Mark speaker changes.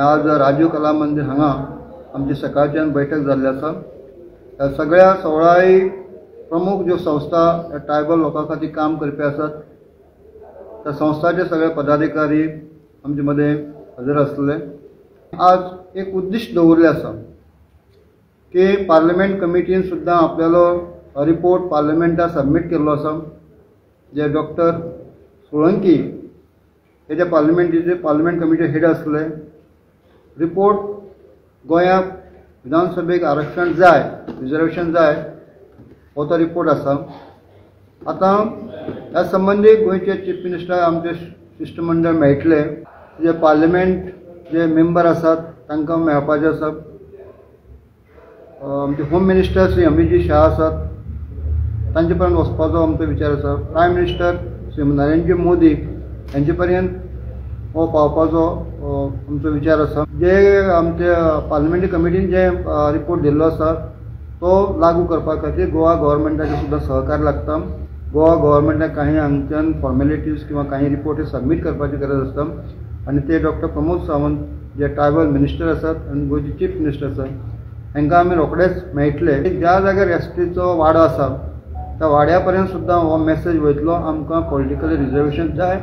Speaker 1: आज राजीव कला मंदिर हांगा आमची सकाळच्यान बैठक जाल्ली आसा. ह्या सगळ्या 16 प्रमुख ज्यो संस्था ट्रायबल लोकां खातीर काम करपी आसात त्या संस्थाचे सगळे पदाधिकारी आमचे मदें हजर आसले. आज एक उद्दिश्ट दवरलें आसा की पार्लमेंट कमिटीन सुद्दां आपल्यालो रिपोर्ट पार्लमेंटाक सबमीट केल्लो आसा. जे डॉक्टर सोळंकी हे जे पार्लमेंटाचे पार्लमेंट कमिटी हेड आसले, रिपोर्ट गोंयाक विधानसभेक आरक्षण जाय, रिजर्वेशन जाय हो तो रिपोर्ट आसा. आतां ह्या संबंदी गोंयचे चीफ मिनिस्टर आमचे शिश्टमंडळ मेळटले, जे पार्लमेंट जे मेंबर आसात तांकां मेळपाचें आसा. आमचे होम मिनिस्टर श्री अमितजी शाह आसात तांचे पर्यंत वचपाचो आमचो विचार आसा. प्रायम मिनिस्टर श्री नरेंद्र मोदी हांचे पर्यंत हो पावपाचो आमचो विचार आसा. जे आमचे पार्लमेंटरी कमिटीन जे रिपोर्ट दिल्लो आसा तो लागू करपा खातीर गोवा गव्हर्मेंटाचें सुद्दां सहकार लागता. गोवा गव्हर्मेंटाक काही हांगच्यान फॉर्मेलिटीज किंवा काही रिपोर्ट सबमीट करपाची गरज आसता आनी ते डॉक्टर प्रमोद सावंत जे ट्रायबल मिनिस्टर आसात आनी गोंयचे चीफ मिनिस्टर आसात हांकां आमी रोखडेच मेळटले. ज्या जाग्यार एसटीचो वाडो आसा त्या वाड्या पर्यंत सुद्दां हो मेसेज वयतलो. आमकां पॉलिटिकल रिजर्वेशन जाय.